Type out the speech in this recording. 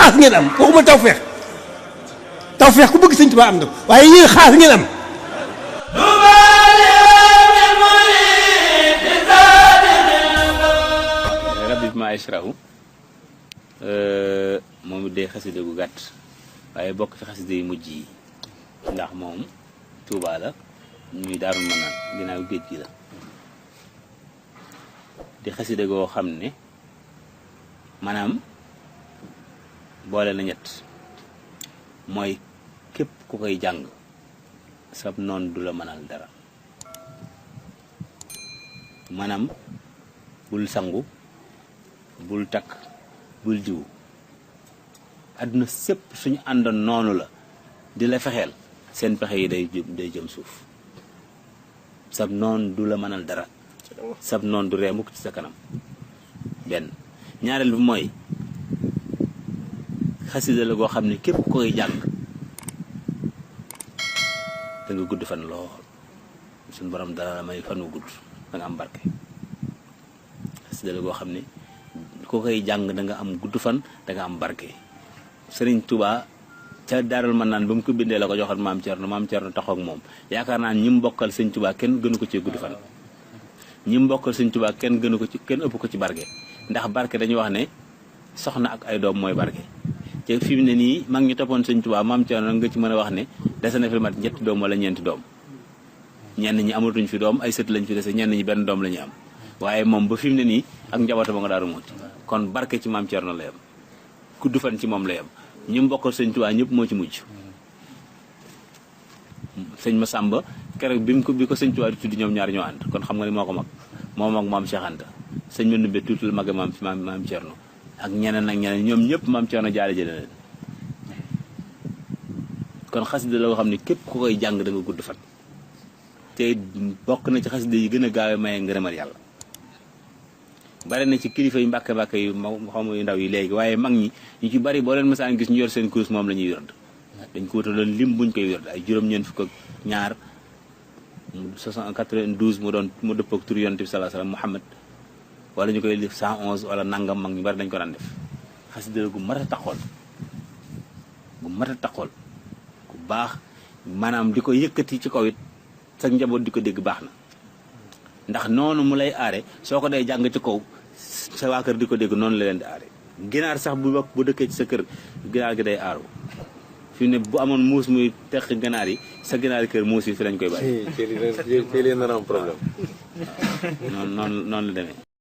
xaas ngeen am waxuma tawfeex tawfeex ku bëgg sëñ Tuubaa am na waaye yéen xaas ngeen am. rabbi bi maa yashra'u moom it day xaside gu gàtt waaye bokk ci xaside yu mujj yi ndax moom Tuubaa la ñuy Daarul Manaan ginnaaw géej gi la di xaside goo xam ne maanaam boole na ñett mooy képp ku koy jàng sab noon du la mënal dara maanaam bul sangu bul takk bul diw àdduna sépp suñu àndoon noonu la di la fexeel seen pexe yi day jëm suuf sab noon du la mënal dara sab noon du ree mukk ci sa kanam benn ñaareel bi mooy xasida la goo xam ne képp koy jàng da nga gudd fan lool suñu borom dara la may fan wu gudd da nga am barke xasida la goo xam ne ku koy jàng da nga am gudd fan da nga am barke Sëriñ Tuubaa ca Daarul Manaan ba mu ko bindee la ko joxoon maam Cerno taxaw ak moom yaakaar naa ñi mu bokkal Sëriñ Tuubaa kenn gënu ko ci gudd fan ñi mu bokkal Sëriñ Tuubaa kenn ëpp ko ci barke ndax barke dañuy wax ne soxna ak ay doom mooy barke te fi mu ne nii mag ñu toppoon Sëriñ Tuubaa maam Cerno nga ci mën a wax ne dese na fi mat ñetti doom wala ñeenti doom ñenn ñi amatuñ fi doom ay sët lañ fi dese ñenn ñi benn doom la ñu am waaye moom ba fi mu ne nii ak njabootam nga Daaru Muxti kon barke ci maam Cerno la yam gudd fan ci moom la yam ñi mu bokkal Sëriñ Tuubaa ñëpp moo ci mujj sëñ Masamba keroog bi ko Sëriñ Tuubaa di tuddi ñoom ñaar ñoo ànd kon xam nga ni moo ko mag moom ak maam Cheikh Anta sëñ ma numbe tuuti la mag maam Cerno ak ñeneen ñoom ñëpp maam Cerno jaale jële leen kon xasida la xam ne képp ku koy jàng da nga gudd fan te bokk na ci xasida yi gën a gaawe maye ngërëmal yàlla bari na ci kilifa yu mbàkke yu xam yu ndaw yi léegi waaye mag ñi ñu ci bari boo leen mësaan gis ñu yor seen kurus moom la ñuy wérd dañ ko wutaloon lim buñ koy wérd ay juróom-ñeent fukk ak ñaar 92 mu dëpp ak tur yonent bi sallallahu alayhi wasallam Muhammad wala ñu koy def 111 wala nangam mag ñu bari dañ ko daan def xasida gu mat a taxool ku baax maanaam di ko yëkkati ci kaw it sa njaboot di ko dégg baax na ndax noonu mu lay aare soo ko dee jàng ci kaw sa waa kër di ko dégg noonu la leen di aare ginaar sax bu dëkkee ci sa kër ginaar gi day aaru fi ne bu amoon muus muy teq ginaar yi sa ginaari kër muus yi fi lañ koy bàyyi. ci li leen problème. noonu la demee.